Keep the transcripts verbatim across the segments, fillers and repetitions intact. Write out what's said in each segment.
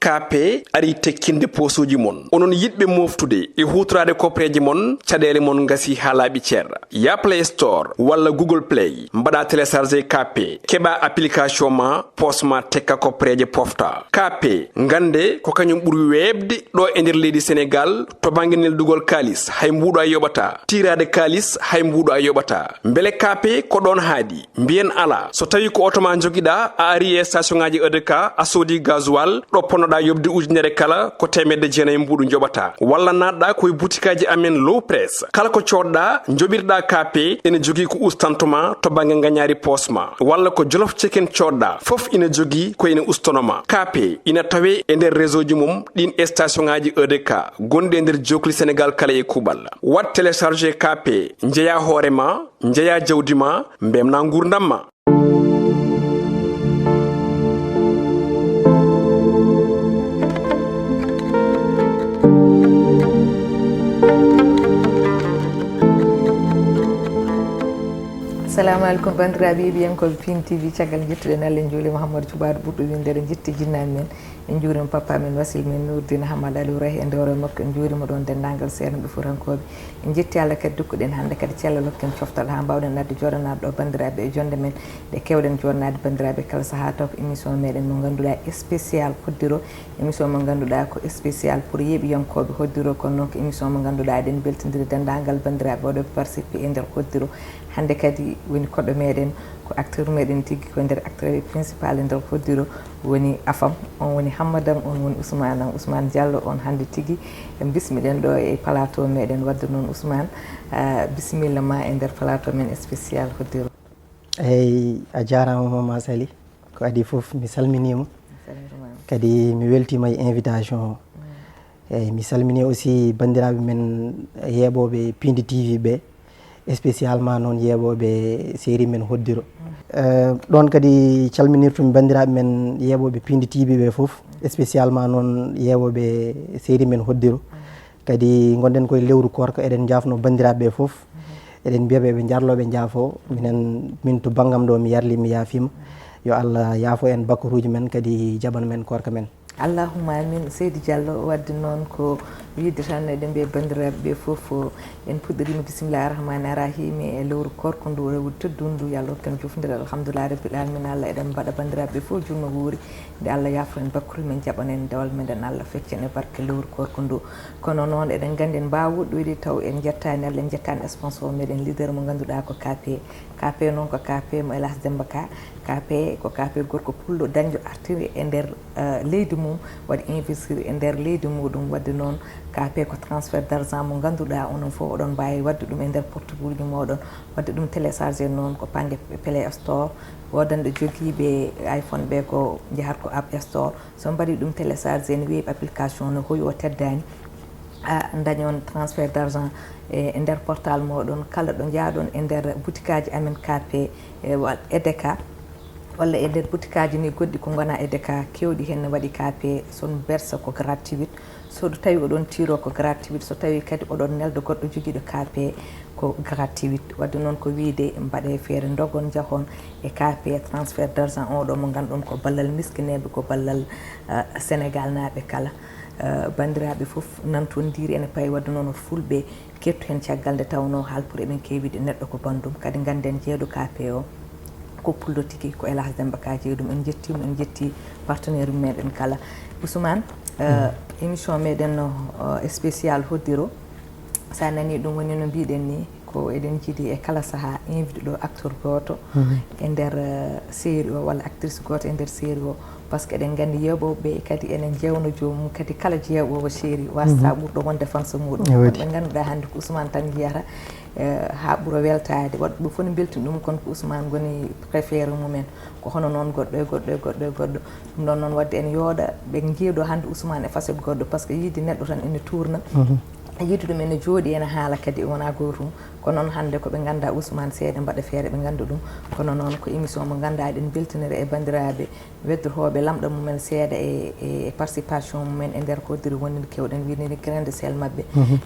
K P ari tekkinde poosuuji mon. Onon yiɗɓe mooftude e huutoraade koppareeje mon, caɗeele mon ngasi haa laaɓi cer. Ya Play Store walla Google Play, mbaɗa télécharger K P, keɓa application ma, poos ma tekka koppareeje pofta. K P, ngannde ko kañum ɓuri weeɓde ɗo e nder leydi Senegaal to bannge neldugol kaalis, hay mbuuɗo a yoɓata. Tiiraade kaalis, hay mbuuɗo a yoɓata. Mbele K P ko ɗoon haaɗi? Mbiyen alaa. So tawii ko oto ma njogiɗaa, a ari e station ŋaaji E D K, a soodi gasoil, ɗo ponnoɗaa yoɓde ujunere kala, ko teemedde jeenayi mbuuɗu njoɓataa. Walla naatɗaa ko e butikaaji amen Low Press. Kala ko coodɗaa, njoɓirɗaa K P, ene jogii ko ustanto ma to bannge ngañaari poos ma. Walla ko Jolof Chicken coodɗaa, fof ina jogii ko ene ustono ma. K P ina tawee e nder réseau ji mum ɗiin e station ŋaaji E D K gonɗi e nder jookli Senegaal kala e kuuɓal. Waɗ télécharger K P, njeyaa hoore ma, njeyaa jawdi ma, mbemnaa nguurndam ma. Assalamu aleykum, banndiraaɓe yeeɓiyankooɓe Pin T V. Caggal jettuɗen Allah, en njuuli Mouhamadou Thioubadou ɓurɗo winndere, en jetti jinnaɓe men. En njuurima papa men, wasil men, Nourdine Hamad Aliou Rahi e nde hoore makko. En njuurima ɗoon denndaangal seernaaɓe fuutankooɓe. En jetti Allah kadi, dokkuɗen hannde kadi cellal, hokken coftal haa mbaawɗen adde jooɗanaade ɗo banndiraaɓe e jonnde men, ɗe keewɗen jooɗanaade banndiraaɓe kala sahaa, taw ko émission meɗen mo ngannduɗaa spécial Hoddiro. Émission mo ngannduɗaa ko spécial pour yeeɓiyankooɓe Hoddiro, kono noon ko émission mo ngannduɗaa eɗen mbeltondiri denndaangal banndiraaɓe wonɓe participé e nder Hoddiro. Hannde kadi woni koɗo meɗen, ko acteur meɗen tigi, ko nder acteur principal e nder Hoddiro, woni Afam, on woni Hammadam, on woni Ousmane am, Ousmane Diallo, on hannde tigi. En bismiɗen ɗo e plateau meɗen, wadde noon Ousmane, ah, bisimilla ma e nder plateau men spécial Hoddiro. Eyi, a jaaraama, Mama Sali. Ko adii fof, mi salminiima. Mi salminiima. Kadi mi weltiima e invitation o. Mm. Eyi, mi salminii aussi banndiraaɓe men yeeɓooɓe Pindi T V ɓe, spécialement noon yeeɓooɓe série men Hoddiro. Mm. Eh, ɗoon kadi calminirtumi banndiraaɓe men yeeɓooɓe Pindi T V ɓe fof, spécialement noon yeeɓooɓe série men Hoddiro. Mm. Kadi ngonɗen koye lewru koorka, eɗen njaafno banndiraaɓe ɓe fof. Mhm. Eɗen mbiya ɓe ɓe njarlo, ɓe njaafo. Minen, min to banngam ɗo, mi yarli, mi yaafiima. Mhm. Yo Allah yaafo en bakkaruuji men, kadi jaɓan men koorka men. Allahumma amin, Seydi Diallo. Wadde noon ko wiyde tan, eɗen mbiya banndiraaɓe ɓe fof, en puɗɗoriima bisimillahi rahmani rahimi e lewru koorka ndu, lewru teddundu ndu, yo Allah hokku en jofndiral, alhamdulillahi rabbil alamina. Allah, eɗen mbaɗa banndiraaɓe ɓe fof juutngo wuuri, nde Allah yaafo en bakkaruuji men, jaɓan en dewal meɗen, Allah fecca en e barke lewru koorka ndu. Kono noon, eɗen nganndi en mbaawaa woɗɗoyde taw en njettaani Allah, en njettaani sponsor meɗen, leader mo ngannduɗaa ko K P. K P noon ko K P mo El Hadj Demba Ka. K P ko K P gorko pullo dañjo artiri e nder, eh, leydi mum, waɗi investir e nder leydi muɗum. Wadde noon, K P ko transfert d'argent mo ngannduɗaa onon fof oɗon mbaawi waɗde ɗum e nder portable ji mooɗon, waɗde ɗum télécharger noon ko bannge Play Store. Woodani ɓe jogiiɓe iPhone ɓe ko njahat ko App Store. So mbaɗi ɗum télécharger, ne weeɓi application, no hoyi o teddaani. A dañon transfert d'argent e, e nder portal mooɗon, kala ɗo njaaɗon e nder butikaaji amen K P, e, wa-, E D K, walla e nder butikaaji ni goɗɗi ko ngona E D K, keewɗi heen ne waɗi K P, son verse ko gratuit. So ɗo tawi oɗon tiro ko gratuit, so tawi kadi oɗon nelda goɗɗo jogiiɗo K P ko gratuit. Wadde noon ko wiyde mbaɗe feere ndogon njahon e K P transfert d'argent oɗo mo ngannduɗon ko ballal miskineeɓe, ko ballal, eh, Senegal naaɓe kala. Eh, banndiraaɓe fof nantondiri ene payi wadde noon fulɓe kettu heen caggal nde tawnoo haalpure eɓen keewide neɗɗo ko banndum. Kadi ngannden jeeɗo K P o ko pullo tigi, ko El Hadj Demba Ka jeeɗum. En njettii mo, en njettii partenaire meɗen kala. Ousmane, eh, émission meɗen no, eh, spécial Hoddiro. So a nanii ɗum woni no mbiɗen ni, ko eɗen njiɗi e kala sahaa invite ɗo acteur gooto e nder, eh, série o walla actrice gooto e nder série o. Par ce que eɗen nganndi yeeɓooɓe ɓe kadi ene njeewna joomum, kadi kala jeeɓoowo série waasata ɓurɗo wonde fans muɗum. Ɓe ngannduɗaa hannde ko Ousmane tan njiyata, eh, haa ɓura weltaade. Waɗɓe fof ne mbeltini ɗum, kono ko Ousmane ngoni préféré mumen. Ko hono noon goɗɗo e goɗɗo e goɗɗo e goɗɗo. Ɗum ɗoon noon waɗde en yooɗa ɓe njiido hannde Ousmane e facette goɗɗo, par ce que yiide neɗɗo tan ene tuurna. Mhm. Yiide ɗum ene jooɗi, ene haala kadi, wonaa gootum. Kono noon hannde ko ɓe ngannda Ousmane seeɗa mbaɗa feere ɓe ngannda ɗum. Kono noon ko émission mo ngannda eɗen mbeltinira e banndiraaɓe weddotooɓe lamɗam mumen seeɗa e, e, e participation mumen e nder hoddiri wonde kewɗen wiide ni grain de sel maɓɓe.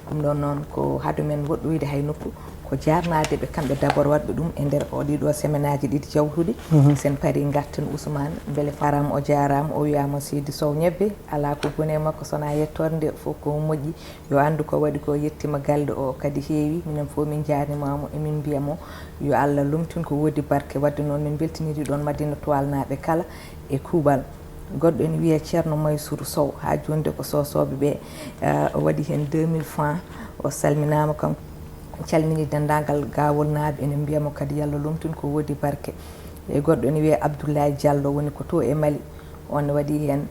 Ɗum ɗoon noon ko haade men woɗɗoyde hay nokku, ko jaarnaade ɓe kamɓe d'abord waɗɓe ɗum e nder o ɗiɗo semaine aji ɗiɗi jawtuɗi. Sen pari ngarten Ousmane, mbele faram o jaaraama, o wiyaama Seydi Sow ñebbe, alaa ko boni e makko so wonaa yettoode nde fof ko moƴƴi. Yo anndu ko waɗi ko yettima galle o kadi heewi, minen fof min njaarnima mo, emin mbiya mo yo Allah lumtin ko woodi barke. Wadde noon min mbeltiniri ɗon Madina Tuwalnaaɓe kala e kuuɓal. Goɗɗo ene wiyee Ceerno Maysuru Sow, haa jooni ko Soosooɓe ɓe, eh, o waɗi heen deux mille francs, o salminaama kam, calmini denndaangal Gaawolnaaɓe, ene mbiya mo kadi yo Allah lumtin ko woodi barke. E goɗɗo ene wiyee Abdoulaye Diallo, woni ko to e Mali, on waɗi heen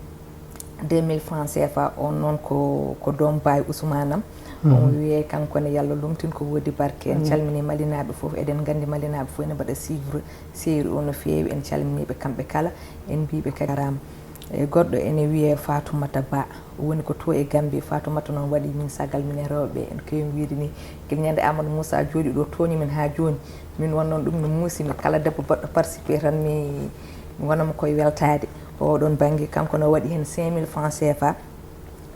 deux mille francs C F A, on noon ko, ko doom baay Ousmane am. On wiyee kanko ne yo Allah lumtin ko woodi barke. En calmini Malinaaɓe fof, eɗen nganndi Malinaaɓe fof ene mbaɗa suivre série o no feewi, en calmini ɓe kamɓe kala, en mbii ɓe kadi jaaraama. E goɗɗo ene wiyee Fatoumata Ba, woni ko to e Gambie. Fatoumata noon waɗi min sagal minen rewɓe, en keewi wiide ni, gila ñande Amadou Moussa jooɗi ɗo tooñi min haa jooni. Min won noon ɗum no muusi mi, kala debbo baɗɗo participé tan mi, mi wonamo koye weltaade. Oɗon bannge, kanko no waɗi heen cinq mille francs C F A.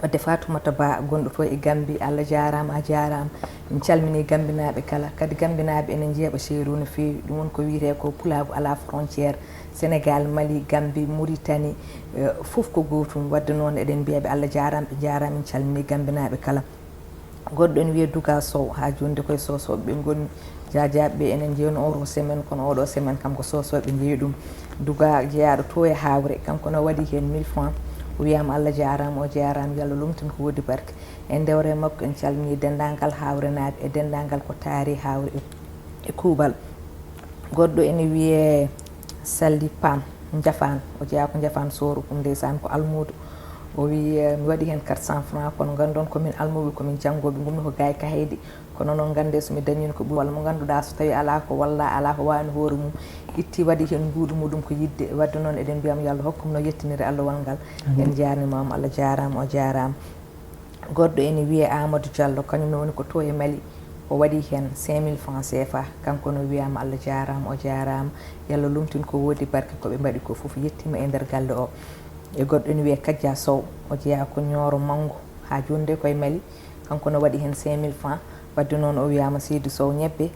Wadde Fatoumata Ba, gonɗo to e Gambie, Allah jaaraama, a jaaraama. Min calmini Gambinaaɓe kala. Kadi Gambinaaɓe ene njeeɓa seeru no feewi. Ɗum woni ko wiyetee ko pulaagu alaa frontière. Sénégal, Mali, Gambie, Mauritanie, eh, fof ko gootum. Wadde noon eɗen mbiya ɓe Allah jaaraama, ɓe njaaraama. Min calmini Gambinaaɓe kala. Goɗɗo ene wiyee Duga Sow, haa jooni de koye Soosooɓe ɓe ngonmi. Jaajaaɓe ɓe enen njeewno oo ɗoo semaine, kono oo ɗoo semaine kam ko Soosooɓe njeeyi ɗum. Duga jeyaaɗo to e Haawre, kanko no waɗi heen mille francs. O wiyaama Allah jaaraama, o jaaraama, yo Allah lumtin ko woodi barke. E ndewre makko en calmini denndaangal Haawrenaaɓe e denndaangal ko taari Haawre e, e kuuɓal. Goɗɗo ene wiyee Salli Pam Njafaan, o jeyaa ko Njafaan Sooro, ɗum ndeysaan ko almuudo. O wii, eh, mi waɗi heen quatre cents francs, kono nganndon ko min almuuɓe, ko min janngooɓe, ngummi ko gaay kahaydi. Kono noon nganndee so mi dañiino ko ɓuri, walla mo ngannduɗaa so tawii alaa ko walla alaa ko waawani hoore mum, itti waɗi heen mbuuɗu muɗum ko yiɗde. Wadde noon eɗen mbiya mo yo Allah hokku mo no yettiniri allowal ngal. En njaarniima mo, Allah jaaraama, o jaaraama. Goɗɗo ene wiyee Amadou Diallo, kañum ne woni ko to e Mali. O waɗi heen cinq mille francs C F A. Kanko no wiyaama Allah jaaraama, o jaaraama. Yo Allah lumtin ko woodi barke ko ɓe mbaɗi ko fof yettiima e nder galle o. E goɗɗo ene wiyee Kadja Sow, o jeyaa ko Nioro Manngo, haa jooni de koye Mali. Kanko no waɗi heen cinq mille francs. Wadde noon o wiyaama Seydi Sow ñebbe,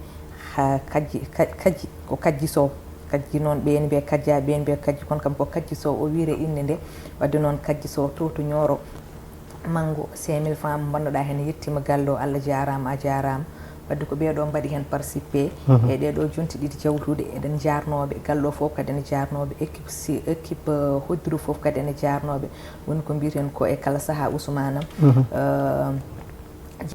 haa Kadji, Ka-, Kadji, ko Kadji Sow. Kadji noon ɓe ene mbiya Kadja, ɓe ene mbiya Kadji, kono kam ko Kadji Sow o wiyre innde nde. Wadde noon Kadji Sow to to Nioro Manngo, cinq mille francs mo mbannoɗaa heen yettiima galle o, Allah jaaraama, a jaaraama. Wadde ko ɓee ɗoo mbaɗi heen participé e ɗee ɗoo jonte ɗiɗi jawtuɗe. Eɗen jaarnooɓe, galle o fof kadi ene jaarnooɓe, équipe si, équipe, eh, hodduru fof kadi ene jaarnooɓe. Woni ko mbiyeten ko e kala sahaa Ousmane am. Eh,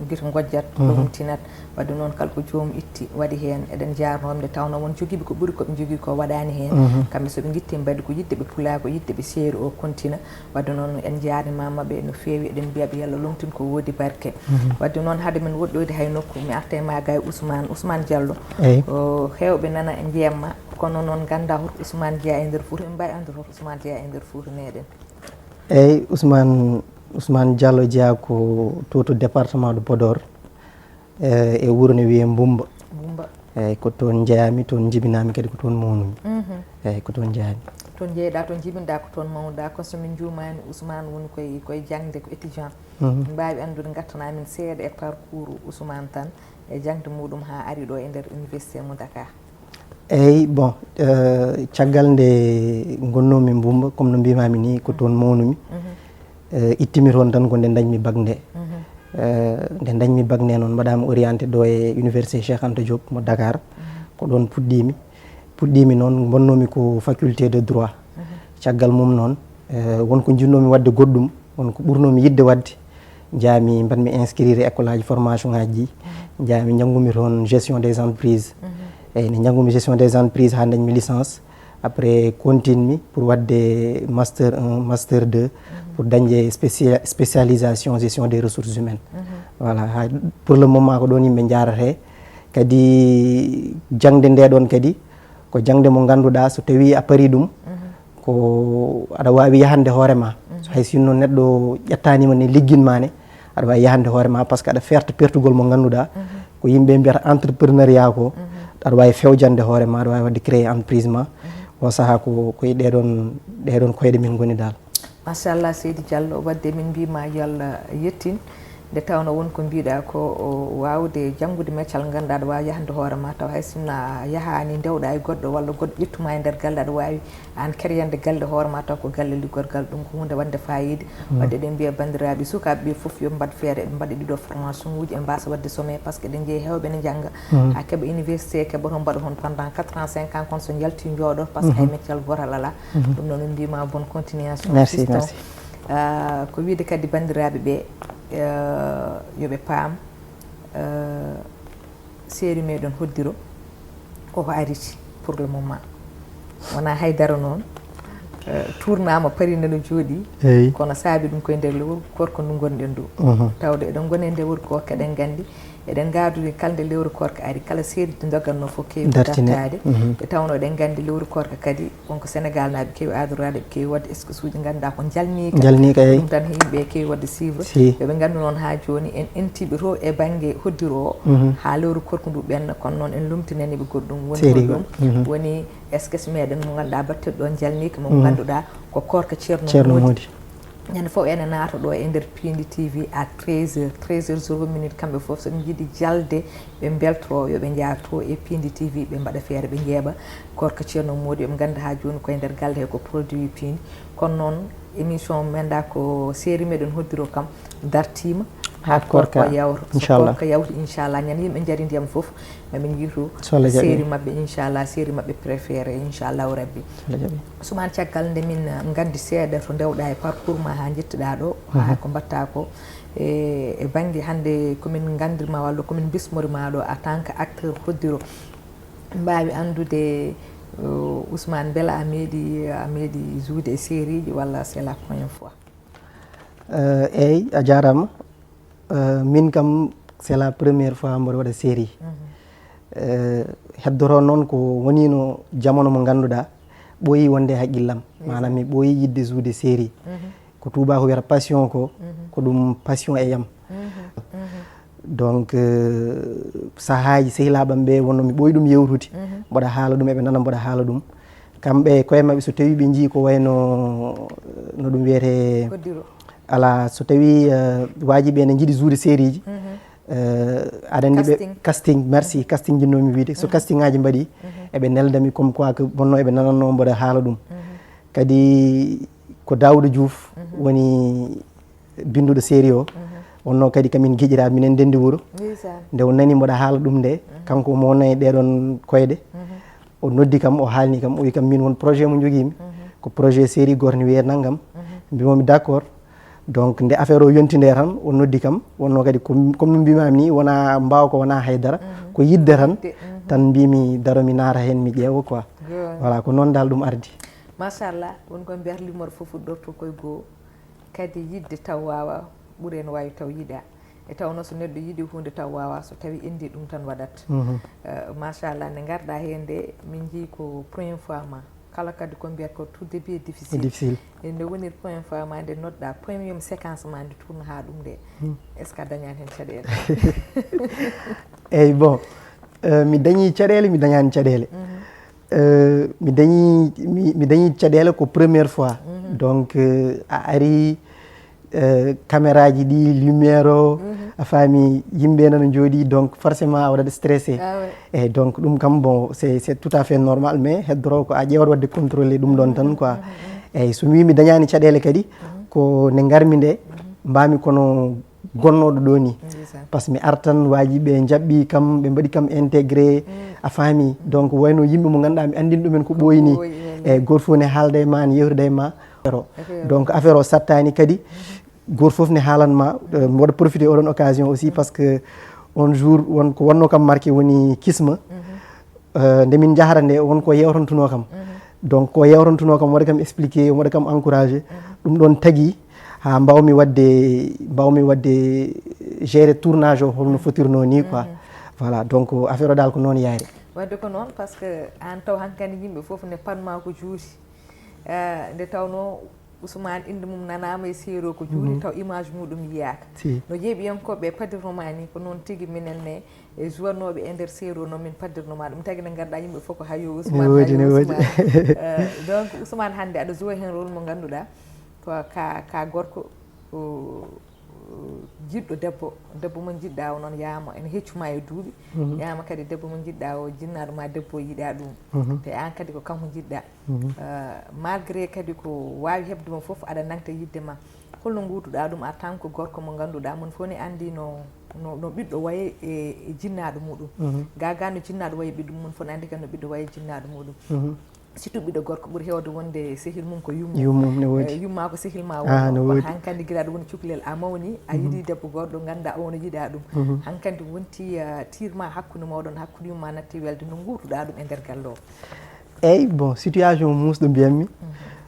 mbiyeten ngojjat, ɗo humtinat. Wadde noon kala ko joomum itti waɗi heen, eɗen jaarnoo nde tawnoo won jogiiɓe ko ɓuri ko ɓe njogii ko waɗaani heen. Kamɓe so ɓe ngitti mbaɗi ko yiɗde ɓe pulaagu, yiɗde ɓe seeri o kontina. Wadde noon en njaarniima ɓe no feewi, eɗen mbiya ɓe yo Allah lomtin ko woodi barke. Wadde noon hade men woɗɗoyde hay nokku, mi arta e ma gay Ousmane, Ousmane Diallo. Eyi. O, heewɓe nana e njiyamma, kono noon ngannda hoto Ousmane jeyaa e nder Fuuta, min mbaawi anndude hoto Ousmane jeyaa e nder Fuuta meeɗen. Eyi, Ousmane, Ousmane Diallo jeyaa ko to, to département de Podor, e, e wuro ne wiyee Mbumba. Mbumba. Eyi, ko toon njeyaami, toon njibinaami kadi ko toon mawnumi. Mhm. Eyi, ko toon njeyaami. Toon njeyɗaa, toon njibinɗaa, ko toon mawnuɗaa. Kono so min njuumaani, Ousmane woni koye, koye jaŋde, ko étudiant. Mhm. Min mbaawi anndude, ngartana min seeɗa e parcours Ousmane tan, e jaŋde muɗum haa ari ɗo e nder université mo Dakar. Eyi, bon, eh, caggal nde ngonnoomi Mbumba, comme no mbiimaami ni, ko toon mawnumi. Mhm. Eh, ittimi toon tan ko nde dañmi bac nde. Mhm. Eh, nde dañmi bac nde noon, mbaɗaami orienté ɗo e Université Cheikh Anta Diop mo Dakar. Mhm. Ko ɗoon puɗɗiimi. Puɗɗiimi noon, mbonnoomi ko faculté de droit. Mhm. Caggal mum noon, eh, won ko njiɗnoomi waɗde goɗɗum, won ko ɓurnoomi yiɗde waɗde. Njaami, mbaɗmi inscrire e école aji formation ngaji ɗi. Mhm. Njaami, njanngumi toon gestion des entreprises. Mhm. Eyi, nde njanngumi gestion des entreprises haa dañmi licence. Après, continue mi pour waɗde master un, master deux, mhm, pour dañde spécia-, spécialisation gestion des ressources humaines. Mhm. Voilà, ha, pour le moment ko ɗoon yimɓe njaarata. Kadi jaŋde nde ɗoon kadi, ko jaŋde mo ngannduɗaa so tawii a parii ɗum, mhm, ko aɗa waawi yahande hoore ma. Mhm. So hay sinno neɗɗo ƴettaani ma ne, liggin ma ne, aɗa waawi yahande hoore ma, parce que aɗa ferta pertugol mo ngannduɗaa. Mhm. Ko yimɓe mbiyata entrepreneuriat ko, aɗa waawi fewjande hoore ma, aɗa waawi waɗde créer entreprise ma. O sahaa ko, ko e ɗee ɗoon, ɗee ɗoon koyɗe min ngoni dal. Machallah, Seydi Diallo, waɗde min mbima yo Allah yettin. Nde tawno won ko mbiɗa ko, o, waawde janngude meccal ngal, aɗa waawi yahande hoore ma, taw hay sinno a yahaani, ndewɗa e goɗɗo walla goɗɗo ƴettuma e nder galle, aɗa waawi aan créande galle hoore ma, taw ko galle liggorgal. Ɗum ko huunde waɗde fayida. Waɗde eɗen mbiya banndiraaɓe, sukaaɓe ɓe fof yo mbaɗ feere, ɓe mbaɗa ɗiɗo formation uji, ɓe mbasa waɗde sommet, parce que eɗen njeeya heewɓe ne njannga, haa keɓa université, keɓa toon mbaɗa toon pendant quatre ans, cinq ans, kono so njalti njooɗo, parce que hay meccal gootal alaa. Ɗum noon min mbima bonne continuation. Merci, merci. Ah, ko wiide kadi banndiraaɓe ɓe, eh, yo ɓe paam, eh, série meɗen hoddiro koko ariti pour le moment. Wona haydara noon, eh, tournama, pari nano jooɗi. Eyi. Kono saabi ɗum koye nder lewru korka ndu ngonɗen ndu. Tawde eɗen ngona e nder lewru korka, eɗen nganndi, eɗen ngaadori kala nde lewru korka ari, kala série ɗi doganno fof keewi dartaade. Nde tawno eɗen nganndi lewru korka kadi wonko Sénégal naaɓe keewi adorade, ɓe keewi waɗde excuse uji, ngannduɗaa ko njalniika. Njalniika, eyi. Ɗum tan yimɓe keewi waɗde suivre. Si. Yo ɓe nganndu noon haa jooni en entiiɓe to e bannge hoddiro o, haa lewru korka ndu ɓenna, kono noon en lomtinani ɓe goɗɗum. Woni série holɗum? Woni sketch meɗen mo ngannduɗaa batteɗo ɗo njalniika, mo ngannduɗaa ko korka Ceerno Moodi. Ceerno Moodi. Ñande fof ene naata ɗo e nder Pindi T V à treize heures, treize heures zéro minute. Kamɓe fof, so ɓe njiɗi jalde, ɓe mbeltoro, yo ɓe njaah to e Pindi T V, ɓe mbaɗa feere, ɓe njeeɓa korka Ceerno Moodi, yo ɓe nganndu haa jooni koye nder galle he ko produit Pindi. Kono noon, émission men ɗa ko série meɗen hoddiro kam dartiima. Haa korka yawta. So korka yawti, inchallah, ñande yimɓe njari ndiyam fof, maɓe njiitu série maɓɓe, inchallah, série maɓɓe préféré, inchallahu rabbi. Suman, caggal nde min, uh, nganndi seeɗa to ndewɗa e parcours ma haa njettuɗa ɗo, haa ko mbaɗta ko, e, e bannge hannde ko min nganndirma walla ko min bismorima ɗo en tant que acteur hoddiro, mbaawi anndude, uh, Ousmane, mbela a meeɗi, a meeɗi jouer e série ji walla c'est la première fois? Eh, eyi, a jaaraama. Eh, min kam, c'est la première fois mboɗo waɗa série. Eh, heddoro noon ko woniino jamano mo ngannduɗaa ɓooyi wonde e haqqillam. Maanaam mi ɓooyi yiɗde jouer e série. Ko tuubaaku wiyata passion ko, ko ɗum passion e yam. Donc, eh, sahaaji sehilaaɓe am ɓe wonno mi ɓooyi ɗum yewtude. Mboɗo haala ɗum, eɓe nana mboɗo haala ɗum. Kamɓe koye maɓɓe, so tawi ɓe njii ko wayno no ɗum wiyetee, ala, so tawi, eh, waajiɓe ene njiɗi jouer série ji, eh, aɗa anndi ɓe casting, merci, casting jinnoomi wiide. So casting aji mbaɗi, eɓe neldami comme quoi que wonno eɓe nananno mboɗo haala ɗum. Kadi ko Daouda Diouf woni binnduɗo série o. Wonno kadi kamin giƴiraaɓe, minen ndenndi wuro. Nde o nani mboɗo haala ɗum nde, kanko omo wonna e ɗeɗon koyɗe. O noddi kam, o haalni kam, o wi kam min won projet mo njogiimi. Ko projet série gooto ne wiyee nanngam. Mbimomi d'accord. Donc nde affaire o yonti nde tan, o noddi kam. Wonno kadi ko, comme no mbimami ni, wona mbaawa ko wona haydara. Ko yiɗde tan, tan mbimi daro mi naata heen mi ƴeewa quoi. Voilà, ko noon dal ɗum ardi. Machallah, woni ko mbiyata limore fof fuɗɗorto koye goo. Kadi yiɗde taw waawa ɓuri en waawi taw yiɗa. E tawno so neɗɗo yiɗi huunde taw waawa, so tawi enndi ɗum tan waɗat. Eh, machallah, nde ngarɗa heen nde, min njii ko première fois ma. Kala kadi ko mbiyat ko tout début est difficile. Est difficile. E nde woni première fois ma, nde nodɗa première séquence ma, nde tourne haa ɗum nde. Est-ce que a dañani heen caɗeele? Eyyi, bon, eh, mi dañi caɗeele, mi dañani caɗeele. Eh, mi dañi, mi, mi dañi caɗeele ko première fois. Donc, eh, a ari, eh, caméra ji ɗi, lumière o, a faami, yimɓe nana njooɗi, donc forcément a waɗat stressé. Ah ouais. Eyyi, donc ɗum kam, bon, c'est, c'est tout à fait normal, mais heddoro ko a ƴeewat waɗde contrôlé ɗum ɗon tan quoi. Eyyi, so mi wi mi dañani caɗeele kadi, ko nde ngarmi nde, mbami kono gonnooɗo ɗo ni. Ndeysaan. Par ce que mi artan, waaji ɓe njaɓɓi kam, ɓe mbaɗi kam intégré, a faami. Donc wayno yimɓe mo ngannduɗaa mi anndin ɗumen ko ɓooyi ni. Ko ɓooyi, wallaahi. Eyyi, gooto fof ne haalda e ma, ne yewtida e ma. Donc affaire o sattaani kadi, gooto fof ne haalan ma. Eh, mi waɗa profité oɗon occasion aussi, par ce que on jour won ko wonno kam marqué woni Kisma. Eh, nde min njahata nde, won ko yewtantunoo kam. Donc ko yewtantunoo kam, waɗa kam expliqué, waɗa kam encouragé. Ɗum ɗon tagi haa mbawmi waɗde, mbawmi waɗde gérer tournage o holno fotirnoo ni quoi. Voilà, donc affaire o dal ko noon yahri. Waɗde ko noon, par ce que aan taw hankadi yimɓe fof ne panma ko juuti. Eh, nde tawno Ousmane, innde mum nanaama e seeɗo ko juuri, taw image muɗum yiyaaka. Si. No yeeɓiyankooɓe paddirnoo ma ni, ko noon tigi minen ne e jouatnooɓe e nder seeɗo noon min paddirnoo ma. Ɗum tagi nde ngannduɗaa yimɓe fof ko hayo Ousmane, ne woodi, hayo ne woodi. Ousmane. Eh, donc Ousmane, hannde aɗa jouer heen rôle mo ngannduɗaa ko ka, ka gorko, o, jiɗɗo debbo, debbo mo jiɗɗa o noon yaama ene heccu ma e duuɓi. Mhm. Yaama kadi debbo mo jiɗɗa o, jinnaaɗo ma debbo o yiɗa ɗum. Mhm. Te aan kadi ko kanko jiɗɗa. Mhm. Eh, malgré kadi ko waawi heɓde mo fof, aɗa nangta yiɗde ma. Holno nguurduɗa ɗum en tant que gorko mo ngannduɗaa mon fof ne anndi no, no, no ɓiɗɗo wayi e, e jinnaaɗo muɗum? Mhm. Gaga no jinnaaɗo wayi ɓiɗɗo mum, mon fof ne anndi kadi no ɓiɗɗo wayi e jinnaaɗo muɗum. Mhm. Surtout ɓiɗɗo gorko ɓuri heewde wonde sehil mum ko yumma. Yummum ne woodi. Eh, yumma ko sehil ma. Ah, wonno. Ne woodi. Hankadi gila aɗa woni cukalel, a mawni, a yiɗi debbo goɗɗo, ngannduɗaa o no yiɗa ɗum. Mhm. Hankadi wonti, eh, tiirma hakkunde mooɗon, hakkunde yumma natti welde, no nguurduɗa ɗum e nder galle o? Eyyi, bon, situation muusɗo mbiyatmi. Mhm.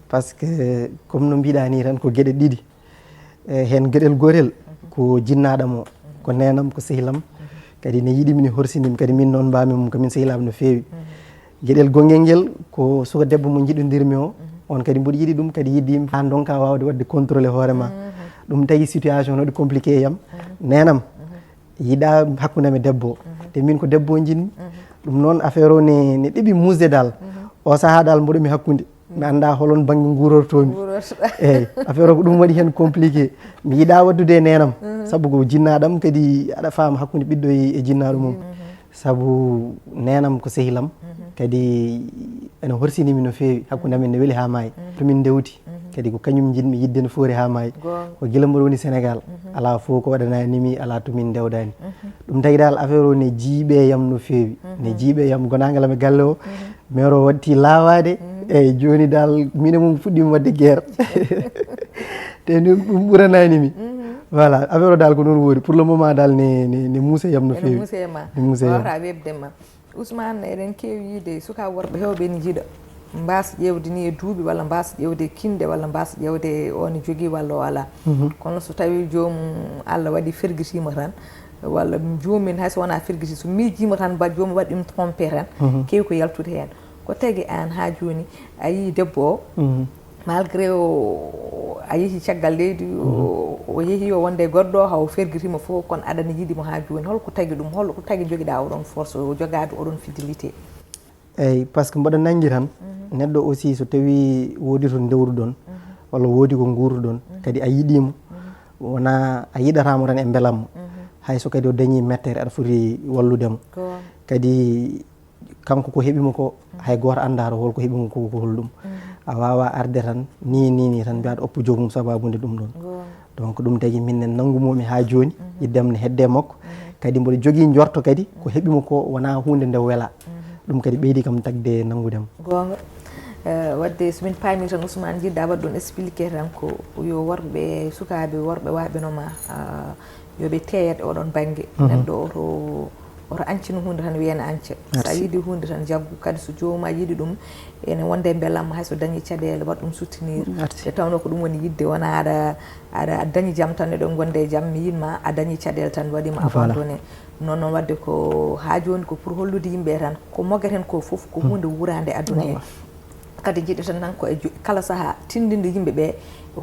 Parce que comme no mbiɗa ni tan ko geɗe ɗiɗi. E heen geɗel gootel ko jinnaaɗam o, ko neenam, ko sehilam. Kadi ne yiɗi mi, ne horsini mi, kadi min noon mbaami mum ko min sehilaaɓe no feewi. Geɗel gongel ngel ko suka debbo mo njiɗondirmi o, on kadi mboɗo yiɗi ɗum, kadi yiɗi mi haa ndonka waawde waɗde contrôlé hoore ma. Ɗum tagi situation no ɗi compliqué e yam. Neenam yiɗa hakkunde am e debbo o. Te min ko debbo o njiɗmi. Ɗum noon affaire o ne, ne ɗeɓi muusde dal. O sahaa dal mboɗo mi hakkunde. Mi annda holon bannge nguurortoomi. Nguurortoɗa. Eyyi, affaire o ko ɗum waɗi heen compliqué. Mi yiɗa waɗdude e neenam. Sabu ko jinnaaɗam kadi aɗa faama hakkunde ɓiɗɗo e, e jinnaaɗo mum. Sabu neenam ko sehilam. Kadi ene horsini mi no feewi. Hakkunde amen ne weli haa maayi. To min ndewti. Kadi ko kañum njiɗmi yiɗde no foori haa maayi. Goonga. Ko gila mboɗo woni Sénégal. Alaa fof ko waɗanani mi, alaa to min ndewdani. Ɗum tagi dal affaire o ne jiiɓe yam no feewi. Ne jiiɓe yam gonaangal am e galle o. Maire o watti laawaade. Eyyi, jooni dal min e mum fuɗɗiima waɗde guerre. Te ni ɗum ɓuranani mi. Voilà, affaire o dal ko noon woori. Pour le moment dal ne, ne, ne muusa yam no feewi. Ene muusa e ma. Ne muusa e yam. Wawata weeɓde ma. Ousmane, eɗen keewi yiide sukaaɓe worɓe heewɓe ene njiɗa mbaasa ƴeewde ni e duuɓi, walla mbaasa ƴeewde e kinɗe, walla mbaasa ƴeewde o ne jogii walla o alaa. Kono so tawii joomum Allah waɗi fergitiima tan, walla joomum en hay so wonaa fergiti, so miijiima tan ba joomum waɗi ɗum trompé tan, keewi ko yaltude heen. Ko tagi aan haa jooni a yii debbo o, malgré o, a yehi caggal leydi, o, o yehi o wonde e goɗɗo, haw fergitiima fof, kono aɗa ne yiɗi mo haa jooni. Holko tagi ɗum? Holko tagi jogiɗa oɗon force, o jogaade oɗon fidélité? Eyyi, parce que mboɗo nanngi tan, neɗɗo aussi so tawii woodi to ndewruɗon, walla woodi ko nguurduɗon, kadi a yiɗiimo, wona a yiɗataamo tan e mbelamma. Hay so kadi o dañii mettere, aɗa foti walludemo. Kadi kanko ko heɓi mo ko, hay gooto anndaata holko heɓi mo ko, ko holɗum. A waawaa arde tan, ni, ni, ni tan mbiyaa aɗa oppa joomum sabaabu nde ɗum ɗoon. Donc ɗum tagi min ne nanngu-mi haa jooni, yiɗde am ne hedde makko. Kadi mboɗo jogii njorto kadi ko heɓi mo ko wonaa huunde nde welaa. Ɗum kadi ɓeydi kam tagde nanngude mo. Goonga. Eh, waɗde so min paami tan, Ousmane, njiɗɗa waɗ ɗum expliqué tan ko yo worɓe, sukaaɓe worɓe waaɓe no ma, ah, yo ɓe teeyat e oɗon bannge. Neɗɗo oto, oto ancino huunde tan wiya ene anca. So a yiɗi huunde tan jaggu, kadi so joomum a yiɗi ɗum, ene wonde e mbelamma, hay so dañi caɗeele, waɗ ɗum soutenir. Nde tawnoo ko ɗum woni yiɗde, wonaa aɗa, aɗa, aɗa dañi jam tan, eɗon ngonde e jam, mi yiɗma, a dañi caɗeele tan, waɗi ma abandonné. Noon noon waɗde ko haa jooni ko pour hollude yimɓe tan, ko mogaten ko fof ko huunde wuuraande aduna hee. Kadi njiɗaten tan ko e jo-, kala sahaa tinndinde yimɓe ɓe,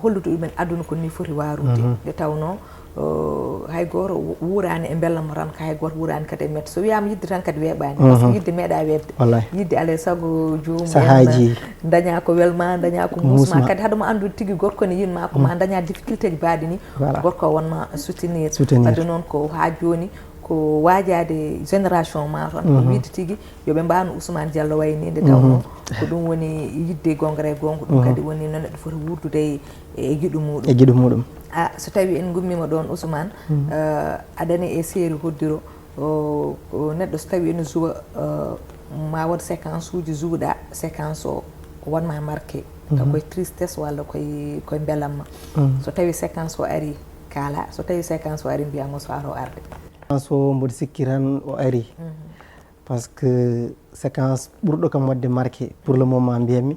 hollude ɗumen aduna ko nii foti waarude. Nde tawnoo, o, hay gooto wu-, wuuraani e mbelamma tan, ka hay gooto wuuraani kadi e mette. So wiyaama yiɗde tan kadi weeɓaani, par ce que yiɗde meeɗaa weeɓde. Yiɗde alaa e sago joomum en daña ko welma, daña ko muusma. Kadi hade mo anndude tigi gorko ne yiɗma, ko ma daña difficulté ji baaɗi ni, gorko o wonma soutenir. Wadde noon ko haa jooni ko waajaade génération ma tan, ko wiide tigi yo ɓe mbaawno Ousmane Diallo wayi ni, nde tawnoo ko ɗum woni yiɗde goonga e goonga, ɗum kadi woni no neɗɗo foti wuurdude e, e giɗo muɗum. E giɗo muɗum. A, so tawii en ngummiima ɗoon, Ousmane, eh, aɗa nani e série hoddiro, o, o neɗɗo so tawii ene joua, eh, ma wood séquence uji jouɗa, séquence o wonma marqué. Taw koye tristesse walla koye, koye mbelamma. So tawii séquence o arii, kaala. So tawii séquence o arii, mbiyaa mo so ara o arde. Séquence o mboɗo sikki tan o arii. Par ce que séquence ɓurɗo kam waɗde marqué pour le moment mbiyatmi,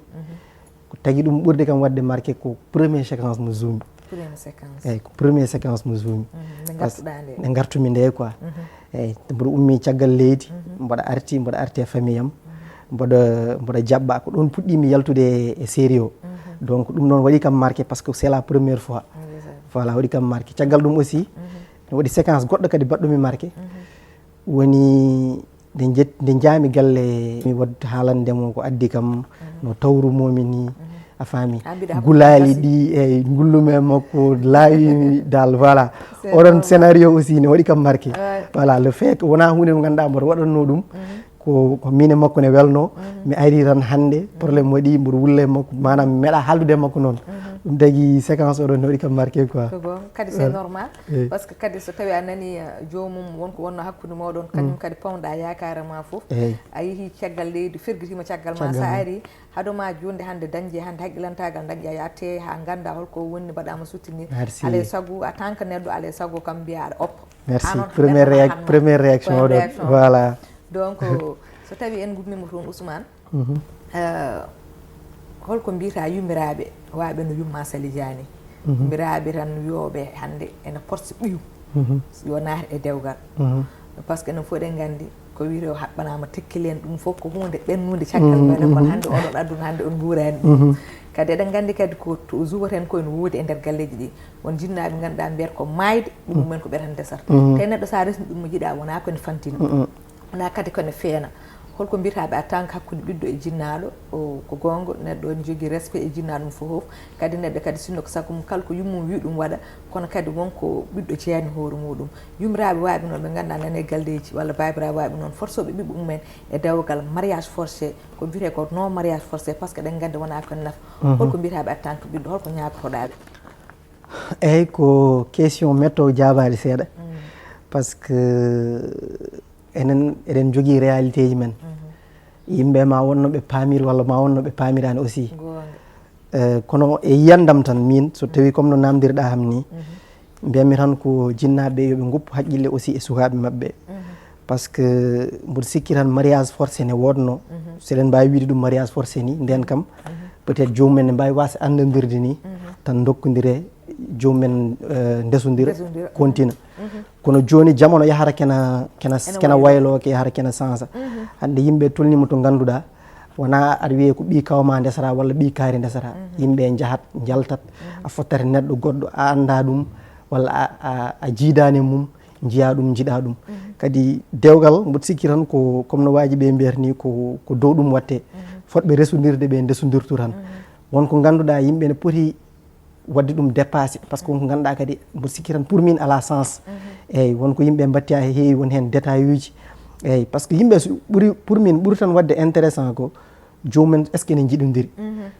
ko tagi ɗum ɓurde kam waɗde marqué ko première séquence mo jouimi. Première séquence. Eyyi, ko première séquence mo jouimi. Nde ngartuɗaa nde. Nde ngartumi nde quoi. Eyyi, mboɗo ummi caggal leydi, mboɗo arti, mboɗo arti e famille am, mboɗo, mboɗo jaɓɓa. Ko ɗoon puɗɗiimi yaltude e, e série o. Donc ɗum noon waɗi kam marqué parce que c'est la première fois. Voilà, waɗi kam marqué. Caggal ɗum aussi, no waɗi séquence goɗɗo kadi baɗɗumi marqué. Woni nde jet-, nde njaami galle, mi waɗ haalande mo ko addi kam, no tawrumomi ni, a faami. Gulaali ɗi e ngullume makko laawimi dal, voilà. Oɗon scénario aussi ne waɗi kam marqué. Voilà, le fait que wona hunde mo ganduɗa mboɗo waɗanno ɗum, ko, ko min e makko ne welno. Mi ari tan hannde, problème waɗi, mboɗo wulla e makko, maanaam mi meeɗa haaldude e makko noon. Ɗum tagi séquence oɗon ne waɗi kam marqué quoi. Ko goonga, kadi c'est normal. Parce que kadi so tawi a nani, eh, joomum wonko wonno hakkunde moɗon, kañum kadi pawɗa yaakaare ma fof. A yeehi caggal leydi, fergitima caggal ma, sa ari, haɗo ma jonde hannde dañde hannde haqqilantagal dañƴa, yatte ha ganda holko woni, mbaɗama soutenir. Alay sago, a tan ko neɗɗo, alay sago kam mbiya aɗa oppa. Merci. Première réaction oɗon. Voilà. Donc, so tawi en gummima toon, Ousmane, eh, holko mbiyata yummiraaɓe wayɓe no yumma Sali Diané? Yummiraaɓe tan wiyoɓe hannde ene porsi ɓiyum yo naat e dewgal. Parce que enen fof eɗen nganndi ko wiyetee o haɓɓanaama tekkil en, ɗum fof ko huunde ɓennunde caggal mum enen, kono hannde oɗon aduna hannde on nguuraani ɗum. Kadi eɗen nganndi kadi ko to juwaten ko ene woodi e nder galleeji ɗi, won jinnaaɓe ngannduɗaa mbiyata ko maayde ɓiyum mumen ko ɓe tan ndesata. Tawi neɗɗo so a resni ɗum mo yiɗa wona ko ene fantina. Wona kadi ko ene feena. Holko mbiyata ɓe en tant que hakkunde ɓiɗɗo e jinnaaɗo? O, ko goonga, neɗɗo ene jogii respect e jinnaaɗo mum fof fof. Kadi neɗɗo kadi sinno ko sago mum kala ko yummum wi ɗum waɗa, kono kadi won ko ɓiɗɗo jeeyani hoore muɗum. Yummiraaɓe wayɓe noon ɓe ngannduɗaa nana e galleeji walla baabiraaɓe wayɓe noon forsoɓe ɓiɓɓe mumen e dewgal mariage forcé, ko mbiyetee ko non mariage forcé, parce que eɗen nganndi wona ko nafa. Holko mbiyata ɓe en tant que ɓiɗɗo, holko ñaagotoɗaa ɓe? Eyyi, ko question metto jaabaade seeɗa. Parce que enen eɗen jogii réalité ji men. Yimɓe ma wonno ɓe paamiri walla ma wonno ɓe paamirani aussi. Goonga. Eh, kono e yiyandam tan min, so tawi comme no namdirɗa ham ni, mbiyatmi tan ko jinnaaɓe ɓe yo ɓe ngoppu haqqille aussi e sukaaɓe maɓɓe. Parce que mboɗo sikki tan mariage forcé ne woodno. So eɗen mbaawi wiide ɗum mariage forcé ni, nden kam peut-être joomum en ne mbaawi waasde anndandirde ni, tan ndokkondire joomum en, eh, ndesondira, continue. Kono jooni jamano yahata kena, kena, kena waylooke, yahata kena sansa. Hannde yimɓe tolnima to ngannduɗaa, wona aɗa wiyee ko ɓii kawma ndesata walla ɓii kaari ndesata. Yimɓe njahat, njaltat, a fottat e neɗɗo goɗɗo, a annda ɗum, walla a, a, a jiidaani e mum, njiya ɗum, njiɗa ɗum. Kadi dewgal, mboɗo sikki tan ko, comme no waaji ɓe mbiyata ni, ko, ko dow ɗum watte. Fotɓe resondirde ɓe ndesondirtu tan. Won ko ngannduɗaa yimɓe ne poti waɗde ɗum dépassé, parce que won ko ngannduɗaa kadi mboɗo sikki tan pour min à la sens. Eyyi, won ko yimɓe mbatti ha heewi, won heen détail uji. Eyyi, parce que yimɓe so ɓuri, pour min ɓuri tan waɗde intéressant ko joomum en est-ce que ene njiɗondiri?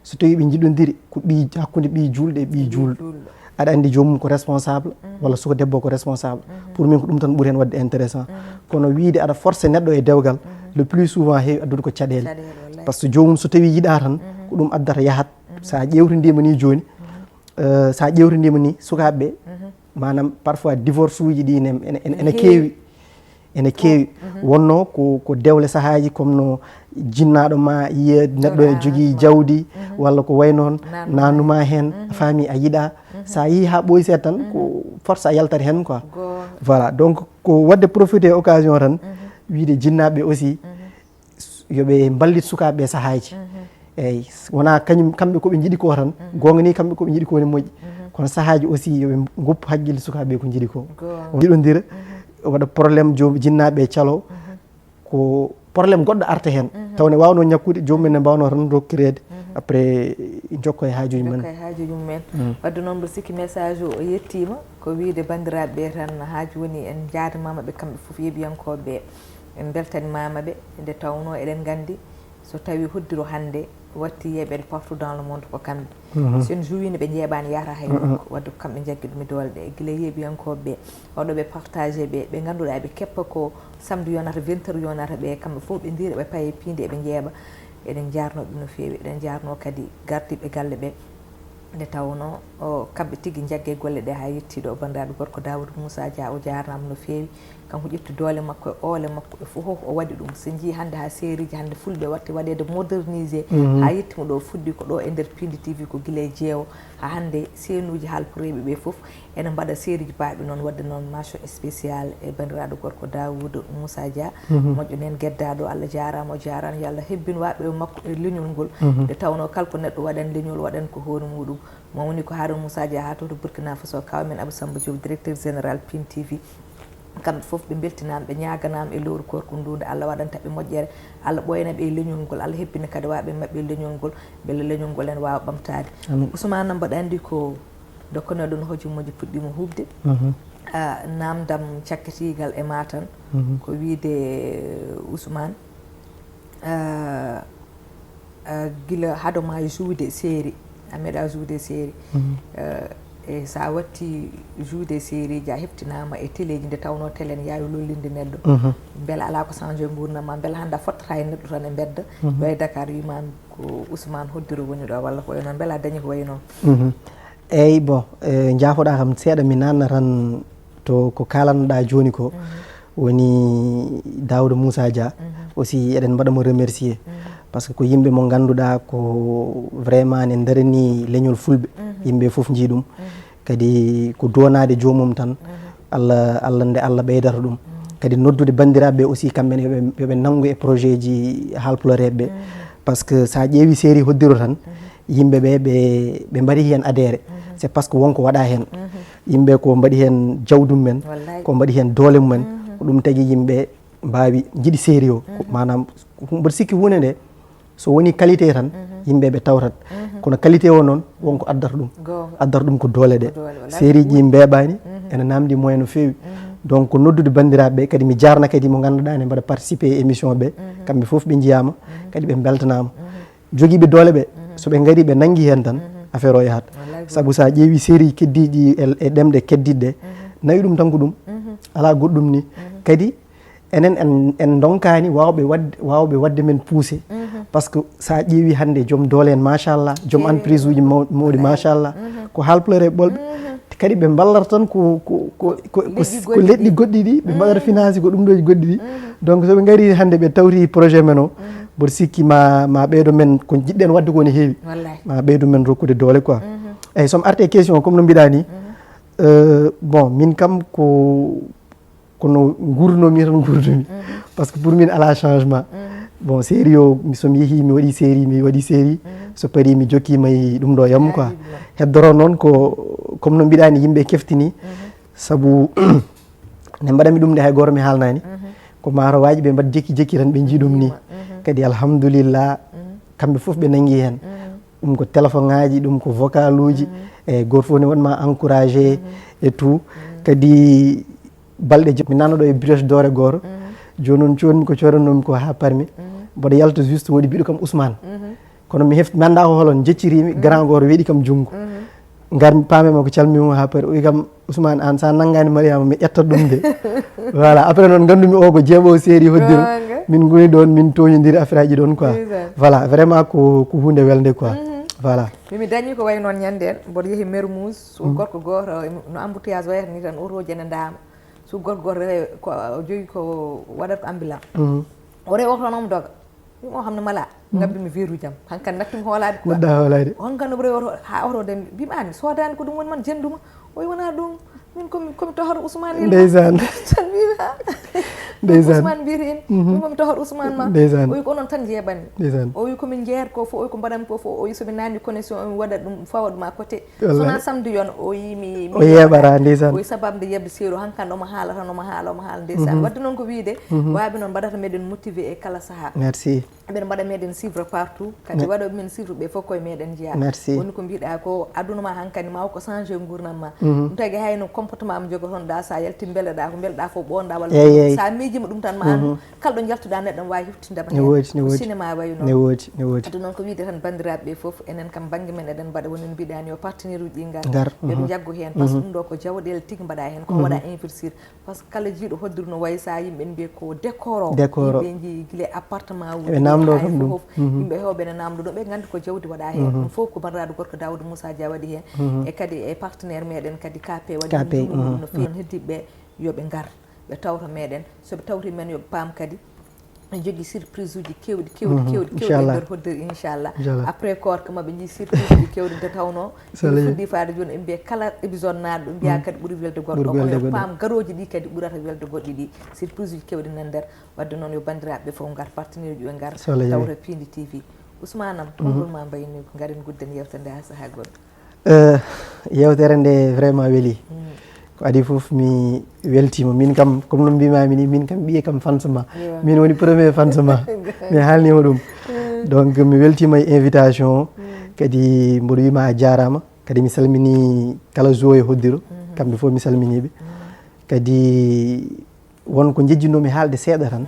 So tawi ɓe njiɗondiri ko ɓi, hakkunde ɓi juulɗo e ɓi juulɗo. Aɗa anndi joomum ko responsable walla suka debbo ko responsable. Pour min ko ɗum tan ɓuri heen waɗde intéressant. Kono wiide aɗa forcé neɗɗo e dewgal, le plus souvent heewi addude ko caɗeele. Parce que joomum so tawi yiɗa tan ko ɗum addata yahat. Sa ƴeewtodiima ni jooni, eh, sa ƴeewtodiima ni sukaaɓe ɓe, maanaam parfois divorce uji ɗi ene, ene, ene, ene keewi. Ene keewi. Wonno ko, ko dewle sahaaji comme no jinnaaɗo ma yiya neɗɗo ene jogii jawdi walla ko way noon, nanuma heen, a faami a yiɗa. Sa yii ha ɓooyi seeɗa tan ko force a yaltat heen quoi. Voilà, donc ko waɗde profité occasion tan wiide jinnaaɓe aussi yo ɓe mballit sukaaɓe ɓe sahaaji. Eyyi, wona kañum, kamɓe ko ɓe njiɗi ko tan. Goonga ni kamɓe ko ɓe njiɗi ko ne moƴƴi. Kono sahaaji aussi yo ɓe ngoppu haqqille sukaaɓe ɓe ko njiɗi ko. Njiɗondira, waɗa problème joom jinnaaɓe calo. Ko problème goɗɗo arta heen. Taw ne waawno ñakkude, joomum en ne mbaawno tan rokkireede. Après, jokko e haajuji men. Jokko e haajuji mum en. Wadde noon mboɗo sikki message o, o yettiima. Ko wiide banndiraaɓe ɓe tan, haa jooni en njaarnimaama ɓe kamɓe fof, yeeɓiyankooɓe ɓe. En mbeltanimaama ɓe, nde tawnoo eɗen nganndi so tawii hoddiro hannde watti yeeɓeede partout dans le monde ko kamɓe. So en juwiino ɓe njeeɓaani yahata hay nokku, wadde ko kamɓe njaggi ɗum e doole ɗe. Gila yeeɓiyankooɓe ɓe, waɗooɓe partagé ɓe, ɓe ngannduɗaa ɓe keppa ko samedi yonata, vingt heures yonata ɓe, kamɓe fof ɓe ndiira ɓe paye piindi eɓe njeeɓa. Eɗen njaarnoo ɓe no feewi, eɗen njaarnoo kadi gardiiɓe galle ɓe. Nde tawnoo kamɓe tigi njagge golle ɗe haa yetti ɗo. Banndiraaɗo gorko Daawuda Muusa Dia, o jaaraama no feewi. Kanko ƴetti doole makko e oole makko e fof o waɗi ɗum. So njii hannde haa seeriji hannde fulɓe watti waɗeede modernisé, haa yettima ɗo fuɗɗi ko ɗo e nder Pindi T V ko gila e jeewo haa hannde seenuuji haalpureeɓe ɓe fof ene mbaɗa seeriji baaɗi noon. Waɗde noon mention spécial e banndiraaɗo gorko Daawuda Muusa Dia, moƴƴo neen geddaaɗo. Allah jaaraama, o jaaraama, yo Allah hebbin waaɓe makko e leñol ngol. Nde tawnoo kala ko neɗɗo waɗan leñol, waɗan ko hoore muɗum. Mo woni ko Harouna Moussa Dia haa to Burkina Faso, kaw men Abou Samba Diop, directeur général Pin T V. Kamɓe fof ɓe mbeltinaama, ɓe ñaaganaama e lowru koorko ndu nde Allah waɗanta ɓe moƴƴere. Allah ɓooyana ɓe e leñol ngol, Allah hebbina kadi waaɓe maɓɓe e leñol ngol, mbele leñol ngol en waawa ɓamtaade. Amin. Ousmane, mbaɗa anndi ko dokkanoɗon hojomooji puɗɗiima huuɓde. Ah, naamndam cakkitiigal e ma tan, ko wiyde, Ousmane, ah, ah, gila hado ma joude série, a meeɗa joude série. Ah, e sa watti joude série ji, a heftinaama e téléji, nde tawnoo télé ne yaawi lollinde neɗɗo. Mbela alaa ko changé nguurndam ma, mbela hannde a fottata e neɗɗo tan e mbedda, yo e Dakar, wima ko Ousmane Hoddiro woni ɗo, walla ko wayi noon, mbela a dañi ko wayi noon? Eyyi, bon, eh, njaafoɗaa kam seeɗa, mi naatna tan to ko kaalannoɗaa jooni ko. Woni Daouda Moussa Dia, aussi eɗen mbaɗa mo remercier. Parce que ko yimɓe mo ngannduɗaa ko vraiment ne ndarani leñol fulɓe. Yimɓe fof njii ɗum. Kadi ko duwanaade joomum tan. Allah, Allah nde Allah ɓeydata ɗum. Kadi noddude banndiraaɓe aussi kamɓe ne yo ɓe, yo ɓe nanngu e projet ji haalpulareeɓe. Parce que sa ƴeewi série Hoddiro tan, yimɓe ɓe, ɓe, ɓe mbaɗi heen adhéré. C'est parce que wonko waɗa heen. Yimɓe ko mbaɗi heen jawdum men, wallay, ko mbaɗi heen doole mumen. Ko ɗum tagi yimɓe mbaawi njiɗi série o. Ko maanaam, mboɗo sikki huunde nde, so woni qualité tan, yimɓe ɓe tawtat. Kono qualité o noon, wonko addata ɗum. Goonga. Addata ɗum ko doole ɗe. Ko doole, wallay. Série ji mbeeɓaani, ene naamndi moyen no feewi. Donc, ko noddude banndiraaɓe ɓe, kadi mi jaarna kadi mo ngannduɗaa ne mbaɗa participer e émission ɓe. Kamɓe fof ɓe njiyaama, kadi ɓe mbeltanaama. Jogiiɓe doole ɓe, so ɓe ngarii ɓe nanngi heen tan, affaire o yahat. Wallay. Sabu so a ƴeewi série keddiiɗi e, e ɗemɗe keddiiɗe, nawi ɗum tan ko ɗum. Alaa goɗɗum ni. Kadi enen en, en ndonkaani waawɓe waɗde, waawɓe waɗde men poussé. Parce que so a ƴeewi hannde joom doole en, machallah, joom entreprise uji maw-, mawɗi, machallah, ko haalpulareeɓe ɓolɓe. Kadi ɓe mballata tan ko, ko, ko, ko, ko, leƴƴi ko goɗɗi leƴƴi ɗi, goɗɗi ɗi, ɓe mbaɗata financé ko ɗum ɗooji goɗɗi ɗi. Donc, so ɓe ngarii hannde ɓe tawti projet men o, mboɗo sikki ma, ma ɓeydo men ko jiɗɗen waɗde ko ne heewi. Wallay. Ma ɓeydo men rokkude doole quoi. Eyyi, so mi arti e question, comme no mbiɗa ni, euh, bon, min kam ko, kono nguurdunomi tan nguurdumi. Parce que pour min alaa changement. Bon, série o, mi, so mi yeehi, mi waɗi série, mi waɗi série. So parii, mi jokkiima e ɗum ɗo yam quoi. Heddoro noon ko, comme no mbiɗa ni, yimɓe keftini. Sabu nde mbaɗami ɗum nde, hay gooto mi haalnaani. Ko maaro waaji ɓe mbaɗ jekki jekki tan ɓe njii ɗum ni. Kadi alhamdulillah, kamɓe fof ɓe nanngi heen. Ɗum ko téléphone ŋaaji, ɗum ko vocal uji, e gooto fof ne waɗma encouragé et tout. Kadi balɗe joy, mi nanno ɗo e brioche doore gooto. Jooni noon, coodmi ko coodannomi ko haa parmi. Mboɗo yalta juste, woodi biɗo kam Ousmane. Kono mi hefti, mi anndaa ko holon, njecciriimi, grand gooto weeɗi kam junngo. Ngar mi paame makko, calmimo haa pari. O wi kam, "Ousmane, aan sa nanngaani Mariama, mi ƴettat ɗum de." Voilà, après noon, nganndumi o ko jeeɓo série Hoddiro. Goonga. Min ngoni ɗoon, min tooñondiri affaire aji ɗoon quoi. Ndeysaan. Voilà, vraiment ko, ko huunde welnde quoi. Voilà. Min mi dañi ko wayi noon ñannde en, mboɗo yehi Mermoz, so gorko gooto, no embouteillage wayata ni tan, oto jene ndaama. So gorko gooto rewe ko, jogi ko waɗata ko ambulant. O rewi oto noon, omo doga. Ɗum o xam ne mala. Ngabbi mi veeruuji am. Hankadi nattumi hoolaade quoi. Nodda hoolaade. Hankadi omo rewi oto, haa oto de, mbimi, "Aan mi soodaani ko ɗum woni man jenduma." O wi, "Wonaa ɗum. Min komi, komi tohoro Ousmane." Ndeysaan. Tan mbimi, "Ha?" Ndeysaan. Ousmane mbiyata en. Min komi tohoro Ousmane ma. Ndeysaan. O wi, "Ko onon tan njeeɓanmi." Ndeysaan. O wi, "Ko min njeeyata ko fof." O wi, "Ko mbaɗanmi ko fof." O wi, "So mi naatni connexion, o mi waɗa ɗum fawat ma côté." Wallaahi. So wonaa samedi yon, o wi mi, mi o yeeɓara, ndeysaan. O wi, "Sababu nde yeeɓde seeɗa o, hankadi omo haala tan, omo haala, omo haala, ndeysaan." Waɗde noon ko wiyde, waaɓe noon mbaɗata meɗen motivé e kala sahaa. Merci. Eɓen mbaɗa meɗen suivre partout, kadi waɗooɓe men suivre ɓe fof koye meɗen njeyaa. Merci. Woni ko mbiɗa ko, aduna ma hankadi ma ko changé nguurndam ma. Ɗum tagi hayno comportement mo jogotoɗa, sa yalti mbeleɗa ko mbeleɗa fof ɓoonɗa walla. Eyyi, eyyi. Sa miijima ɗum tan ma andu, kala ɗo jaltuɗa neɗɗo ne wawi heftinde ma. Ne woodi, ne woodi. Ko cinéma wayi noon. Ne woodi, ne woodi. Aduna noon ko wiide tan bandiraɓe ɓe fof, enen kam banggue men eɗen mbaɗa woni no mbiɗani yo partenaire uji ɗi ngar. Ngar. Yo ɓe jaggu hen, par ce que ɗum ɗo ko jawɗele tigi mbaɗa hen, ko waɗa investir. Par ce que kala jiiɗo hodduru no wayi sa yimɓe mbiya ko décor o. Décor o. Yimɓe jii gila appartement uji. Eɓe namdo Ɗo kam ɗum. Fof, yimɓe heewɓe ne naamndo ɗum, ɓe nganndi ko jawdi waɗaa heen. Ɗum fof ko banndiraaɗo gorko Daouda Moussa Dia waɗi heen. E kadi e partenaire meɗen kadi K P waɗi K P, ɗum no feewi. Heddiiɓe ɓe yo ɓe ngar, ɓe tawta meɗen. So ɓe tawti men, yo ɓe paam kadi en jogii surprise uji keewɗi, keewɗi, keewɗi, keewɗi e nder hoddere, inchallah. Après koorka ma ɓe njii surprise uji keewɗi nde tawnoo ene fuɗɗi faade jooni, ɓe mbiya kala épisode naatɗo, ɓe mbiya kadi ɓuri welde goɗɗo, kono yo paam garooji ɗi kadi ɓurata welde goɗɗi ɗi. Surprise uji keewɗi nan nder. Wadde noon yo banndiraaɓe ɓe fof ngar, partenaire uji ɓe ngar, tawta Pindi T V. Ousmane am, konngol ma mbayni ko ngaren gudden yewtere nde haa sahaa goɗɗo. Eh, yewtere nde vraiment weli. Ko adi fof mi weltiima. Min kam, comme no mbimami ni, min kam ɓiye kam fans ma. Min woni premier fans ma. Mi haalnima ɗum. Donc mi weltiima e invitation o. Kadi mboɗo wima a jarama. Kadi mi salmini kala joueur e hoddiro. Kamɓe fof mi salminiɓe. Kadi won ko jejjinoomi haalde seeɗa tan.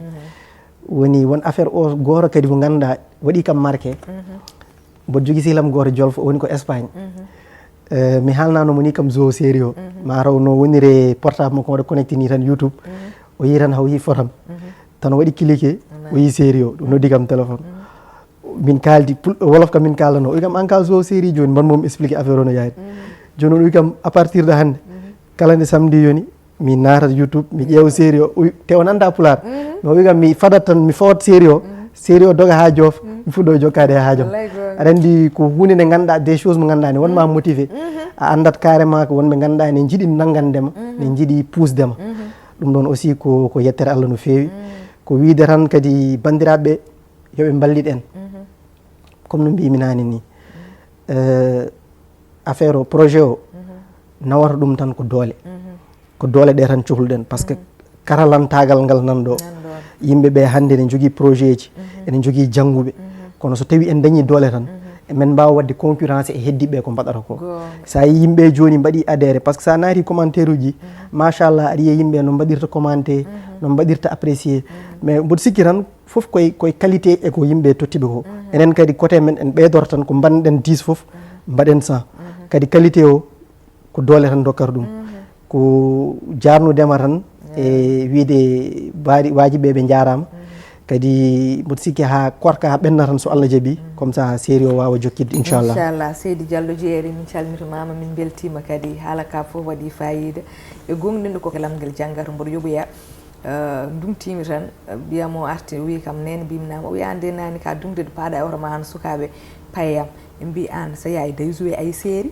Woni won affaire o gooto kadi mo ngannduɗaa waɗi kam marqué. Mboɗo jogii sehil am gooto Jolof, o woni ko Espagne. Eh, mi haalnano mo ni kam joueur sérieux. Ma taw no wonire portable makko waɗa connecté ni tan YouTube. O yii tan haw yii fotam. Tan o waɗi cliqué, o yii sérieux, o noddi kam téléphone. Min kaaldi, pul-, wolof kam min kaalano. O wi kam, "An ka joueur sérieux jooni, mban mo mi expliqué affaire o no yaari." Jooni o wi kam, "À partir de hannde, kala nde samedi yoni, mi naatat YouTube, mi ƴeewa sérieux o." O wi, te o nanda pulaar. Mais o wi kam, "Mi fadat tan, mi fawat sérieux o. Sérieux o doga haa joof, mi fuɗɗo jokkaade e haajam." Aɗa anndi ko huunde nde ngannduɗaa, des choses mo ngannduɗaa ne wonma motivé. A anndat carrément ko wonɓe ngannduɗaa ne njiɗi nanngande ma, ne njiɗi puusde ma. Ɗum ɗon aussi ko, ko yettere Allah no feewi. Ko wiide tan kadi banndiraaɓe ɓe, yo ɓe mballit en. Comme no mbimi naane ni, eh, affaire o, projet o, nawata ɗum tan ko doole. Ko doole ɗe tan cohluɗen, parce que karalantagal ngal nan ɗo. Yimɓe ɓe hannde ne jogii projet ji, ene jogii jannguɓe. Kono so tawi en dañi doole tan, emen mbaawa waɗde concurrence e heddiɓe ko mbaɗata ko. Sa yi yimɓe jooni mbaɗi adhéré, parce que sa naati commentaire uji, machallah, aɗa yiya yimɓe no mbaɗirta commenté, no mbaɗirta apprécié. Mais mboɗo sikki tan, fof koye, koye qualité e ko yimɓe tottiɓe ko. Enen kadi côté men en ɓeydorto tan ko mbaɗen dix fof, mbaɗen cent. Kadi qualité o ko doole tan dokkata ɗum. Ko jarnudema tan e wiide baari waaji ɓe ɓe jarama. Kadi mboɗo sikki ha korka ha ɓenna tan so Allah jaaɓi, comme ça série o wawa jokkidde inchallah. Inchallah. Seydi Diallo Jeeri, min calmitimama, min beltima kadi. Haala ka fof waɗi fayida. E gonɗinɗo ko lamgel janggato mboɗo yoɓoya. Eh, ndumtiimi tan, eh, ɓiyam o arti, o wii kam, "Neene," mbimi, "Naam." O wii, "Aan de naani ka dumde de paaɗa e oto ma, aan sukaaɓe paye yam." Ɓe mbii, "Aan so yaay day joué ay série."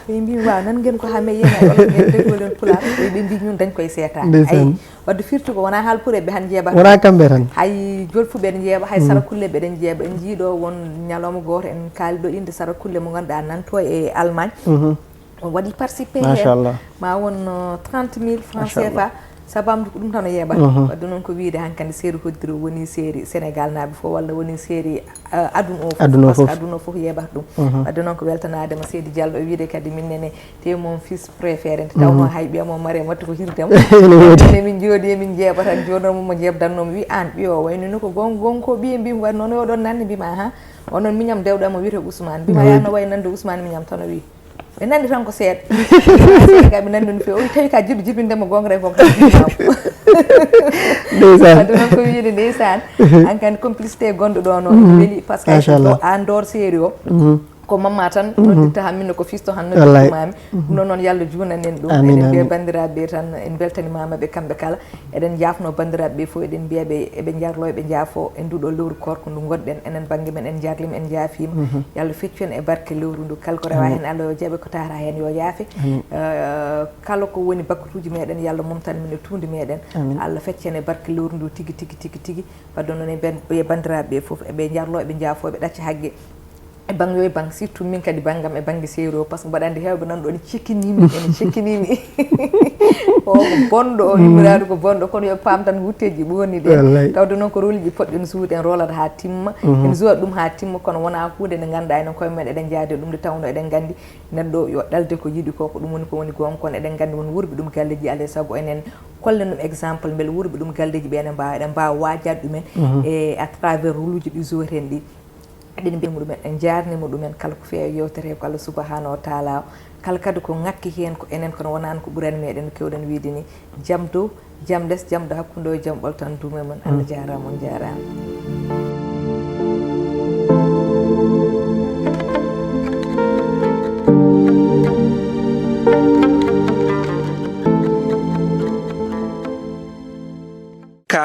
Ɓe mbii, "Waaw, nan ngen ko haa men yena e olof, men degol en pulaar." Ɓe mbii, "Ñun dañ koy seetaan." Ndeysaan. Ayi, wadde firti ko wonaa haalpure ɓe han njeeɓata. Wonaa kamɓe tan. Hay jolfuɓe ene njeeɓa, hay sarakulle ɓe ɗen njeeɓa. En njii ɗo won ñalawma gooto, en kaali ɗo innde sarakulle mo ngannduɗaa nan to e Allemagne. On waɗi participé heen. Machallah. Ma won, uh, trente mille francs C F A. Machallah. Sabamdu ko ɗum tan o yeeɓata. Wadde noon ko wiyde hankadi série hoddiro woni série Sénégal naaɓe fof walla woni série, uh, aduna o fof. Aduna o fof. Parce que aduna o fof yeeɓata ɗum. Wadde noon ko weltanaade mo Seydi Diallo, o wiyde kadi min nene te mon fils préféré nde tawnoo hay ɓiyam o Mariam waɗta ko hirde mo. Ene woodi. Ene min njooɗi emin njeeɓa tan, jooni o mo njeeɓdanno mi wi aan ɓiyo o wayno ni ko gon-, gonko ɓiye mbimi waɗ noon o ɗon nanni mbima aha. O noon miñam dewɗam o wiyete Ousmane. Mbima ene woodi. Ya no wayi nande Ousmane miñam tan o wi. Ɓe nandi tan ko seeɗa. Seeɗa ka ɓe nandi no feewi. O wi tawi ka jiɗɗo jibinde mo gonga e gonga. Ndeysaan. Wadde noon ko wiyde ndeysaan. Hankadi complicité gonɗo ɗo noon. Weli parce que machallah. An door série o. Ko mamma tan noddirta han min ko fisto han noddirta mami. Ɗum ɗo noon yo Allah juunan en ɗum. Amin, eɗen mbiya amin. Banndiraaɓe tan en mbeltanimaama ɓe kamɓe kala. Eɗen njaafno banndiraaɓe ɓe fof, eɗen mbiya ɓe eɓe njarlo eɓe njaafo e nduɗo lewru koorko ndu ngonɗen. Enen bannge men en njarlima en njaafiima. Yo Allah feccu en e barke lewru ndu. Kala ko rewa heen Allah yo jaɓe, ko tawata heen yo yaafe. Amin. Eh, kala ko woni bakkatuuji meɗen yo Allah momtan min e tuundi meɗen. Amin. Allah feccu en e barke lewru ndu tigi tigi tigi tigi. Wadde noon e ben-, e banndiraaɓe ɓe fof eɓe njarlo eɓe njaafo eɓe ɗacca hagge. E bang yo e bang, surtout min kadi banngam e bannge seeɗo, par ce que mbaɗa anndi heewɓe nan ɗo ne cikkinimi, ene cikkinimi. O ko bonɗo, o yummiraɗo ko bonɗo, kono yo paam tan wutteeji ɓooni ɗe. Wallay. Tawde noon ko rôle ji poɗɗen suude en rolata haa timma. En suwat ɗum haa timma, kono wonaa huunde nde ngannduɗaa enen koye men eɗen njaadi ɗum nde tawnoo eɗen nganndi neɗɗo yo ɗalde ko yiɗi ko, ko ɗum woni ko woni goonga, kono eɗen nganndi won wuurɓe ɗum galleeji alaa e sago enen kollen ɗum exemple mbele wuurɓe ɗum galleeji ɓe ene mbaawa, eɗen mbaawa waajaade ɗumen e à travers rôle uji ɗi joueten ɗi. Eɗen mbiyamo ɗumen, en njaarnima ɗumen kala ko feewi yewtere he ko Allah subahanahu wa taala o. Kala kadi ko ŋakki heen ko enen kono wonaani ko ɓurani meɗen no kewɗen wiide ni. Jam dow, jam les, jam ɗo hakkunde o, jam ɓolo tan duuma e mon. Allah jaaraama, on jaaraama.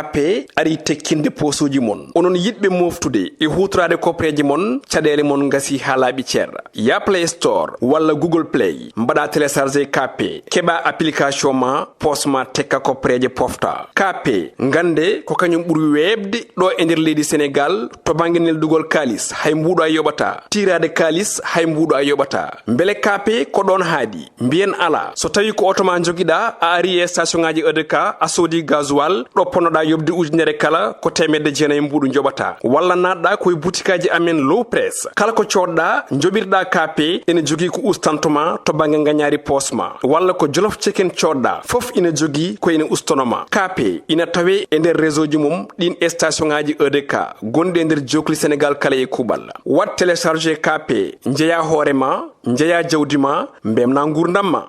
Kaape ari tekkinde poosuuji mon. Onon yiɗɓe mooftude e huutoraade koppereeje mon, caɗeele mon ngasi haa laaɓi cer. Ya Play Store walla Google Play, mbaɗa télécharger Kaape, keɓa application ma, poos ma tekka koppereeje pofta. Kaape, ngannde ko kañum ɓuri weeɓde ɗo e nder leydi Senegaal to bannge neldugol kaalis, hay mbuuɗo a yoɓata. Tiiraade kaalis, hay mbuuɗo a yoɓata. Mbele Kaape ko ɗoon haaɗi? Mbiyen alaa. So tawii ko oto ma njogiɗaa, a ari e station ŋaaji E D K, a soodi gasoil, ɗo ponnoɗaa yoɓde ujunere kala, ko teemedde jeenayi mbuuɗu njoɓataa. Walla naatɗaa ko e butikaaji amen Low Press. Kala ko coodɗaa, njoɓirɗaa Kaape, ene jogii ko ustanto ma to bannge ngañaari poos ma. Walla ko Jolof Chicken coodɗaa, fof ina jogii ko ene ustono ma. Kaape ina tawee e nder réseau ji mum ɗiin station ŋaaji E D K gonɗi e nder jookli Senegaal kala e kuuɓal. Waɗ télécharger Kaape, njeyaa hoore ma, njeyaa jawdi ma, mbemnaa nguurndam ma.